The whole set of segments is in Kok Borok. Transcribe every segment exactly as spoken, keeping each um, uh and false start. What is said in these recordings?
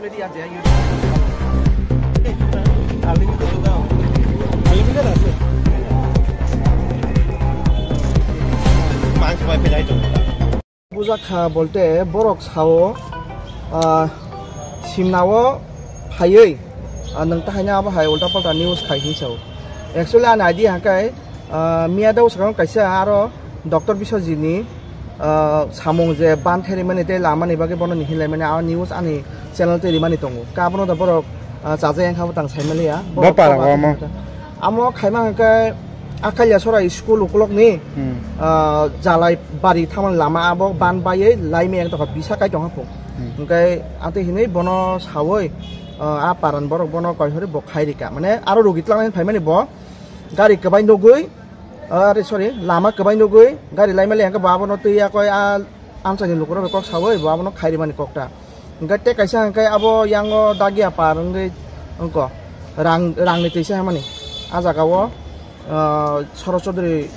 Bujak kha bolte borok sao, ah, simnao phaiwi, ah, nwng tahaino abo hai ulta palta news khai hinwi sao. Actually ani idea hwnkhe, ah, miya dao swkang kaisa aro Doctor Biswajit ni, ah, samung je ban therimani tei lamani bagwi bono ni hinlaimani a news ani channel tei rimani tongo. Ka abono da borok, ah, chajak wngkha bo tang saimaliya. Bo para omo. Amo khaima hwnkhe Akalia Sora school ukulok ni, hmm, ah, Jalai bari thamani lama abo ban baiwi laimai ang tongkha bisa kai tongkha phung. Hmm. Hwnkhe atwi hinwi bono sawi, ah, a paran borok bono koi hori bo khai rika. Mane aro rugi twlang phaimani bo gari kwbai nugwi, ah, are sorry, lama kwbai nugwi gari laimali hwnkhe bo abono twi yakoi a amchaini lukurok bai kok sawi bo abono khai rimani kokta. Hwnkhe tei kaisa hwnkhe abo yango dagia par wngwi wngkha rang, rangni twisa hwnmani. A jagao, ah, Soroch Chaudhury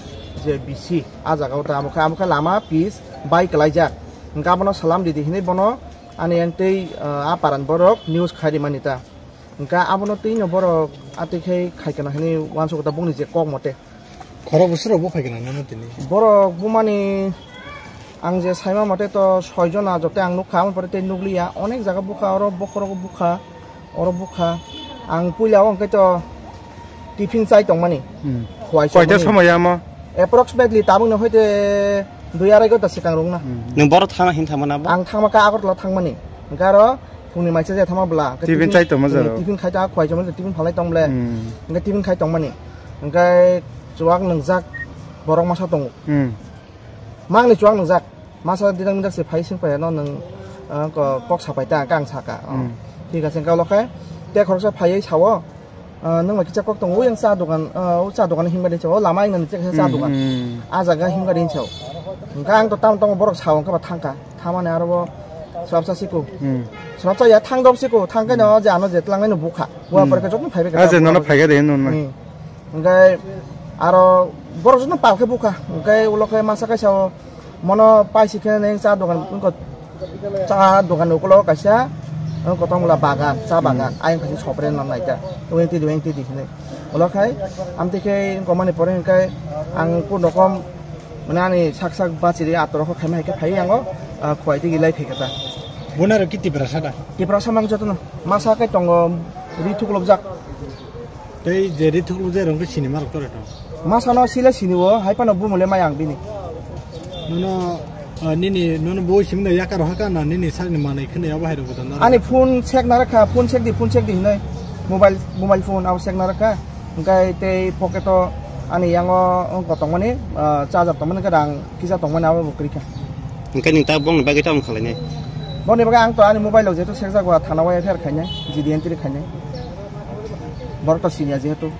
je B C, a jagao ta amo khe, amo khe lama pis bai kwlaijak. Hwnkhe abono salam ridi hinwi bono ani yang tei, ah, a paran borok news khai rimani ta. Hwnkhe abono twino borok atwi khe khai kana hinwi uansukha ta bongni je kok mote. Khorok bwswk rok buphai gwnang nang tini? Borok bumani ang je saima mote to soi jona joto ang nukha, aboni pore tei nukliya. Onek jaga bukha, oro bokhorok bukha, oro bukha. Ang puila o hwnkhe to tiffin chai tongmani. Hmm. Khwai. Koita chongmani. Somoi amo? Approximately tabukno hoite dui arai ghonta swkang rwngna. Hmm. Nwng boro thangna hin thangmani abo? Ang thangma kha Agartala thangmani. Hwnkhe aro phungni maisa je thangma bwla. Hwnkhe tiffin, tiffin chai tongma tiffin, jaro? Tiffin khai ta, khwai chongmani, tiffin phalai tong ble. Hmm. Hwnkhe tiffin khai tongmani. Hwnkhe chuwak nwngjak borok masa tongo. Hmm. Mangni chuwak nwngjak. Masa didak midak se phai sing phai no nwng, ah, ko-, kok sapai ta, kang saka. Oh. Hmm. Thik ase, hwnkhe ulo khe te khoroksa phaiwi sao, ah, nwng bai kisa kok tongo, yang cha dogan, ah, o cha dogan himba rinsa, o lama wngna ni cha, cha dogan. Hmm. Ah jaga himba rinsa. Hwnkhe ang to tam tongo borok sao, hwnkhe ba thangkha. Thamani aro bo swrapsa siko. Hmm. Swrapsa ya thang dok siko, thang khe no je ano je twlang nai no bukha. Bua pore khe joto phaibai khe. Ah, je nono phaiga de, nono. Hmm. Hwnkhe aro borok joto pal khe bukha. Hwnkhe ulo khe masa kaisa o mono paisi khe neng cha dogan, wngkha cha dogan ni ukulo kaisa, wngkha tongmula bagan, cha bagan. Hmm. Ayang kaisa sopre no naita. Wngti di, wngti di hinwi. Ulo khai amtwi khe wngkha mani pore hwnkhe ang kun rokom mane ani sak sak bachiri atorok khaima hai khe phai yango, ah, khwai tigi lai phai khe ta. Bonaro ki Tiprasa da? Tiprasa mang jotono. Masa khe tongo ri thuklopjak. Tei je ri thuklopjak rong khe sini marok tore to. Masa no sile sini o, hai phano bumule mai ang bini. Nono, ah, nini, nono bo simi no yakar haka na nini sakni manai khne abo hai rok bodan. Ani phone check na rakha, phone check di, phone check di hinoi. Mobile, mobile phone abo check na rakha. Hwnkhe tei pocket o ani yango wngkha tongmani, ah, charger tongmani, hwnkhe rang kisa tongmani abo bo kwrwi kha. Hwnkhe nwng ta bongni bagwi tamo khlainai? Bongni bagwi ang to ani mobile o jehetu sekjak ba thana o F I R khainai, G D entry khainai. Borok to siniya jehetu.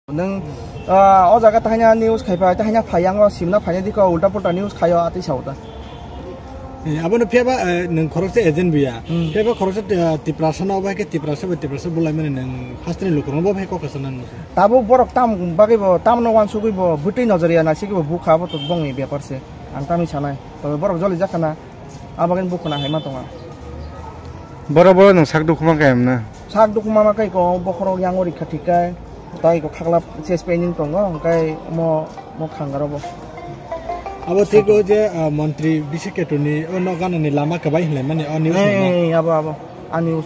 Nwng, ah, o jaga tahaina news khaipa, tahaina phai yango simna phainai dikho ulta pulta news khaio atwi sao ta. Eh, abono phiyaba, eh, nwng khoroksa agent buya. Hmm. Phiyaba khoroksa, eh, Tiprasa no bai khe Tiprasa bai Tiprasa bulaimani nwng hasteni lukurokno bo phai kok kasa nang. Tabuk borok tam bagwi bo, tamno wansugwi bo, bwtwi nojoriya naisingwi bo bukha bo to bongni bepar se. Ang tamni sanai. Tobe borok joli jakha na, abagwi bukhuna haima tonga. Borok borok nwng sak dukhu mankha emna? Sak dukhu ma mankha iko bokhorok yango rikha thik khe. Tai ko khaklap chest pain tongo, hwnkhe mo, mo khangaro bo. Abo tei ko je, ah, montri bisi ketuni o nok ganani lama kwbai hinlaimani o news. Eh, naima. Eh, Abo, abo. A news.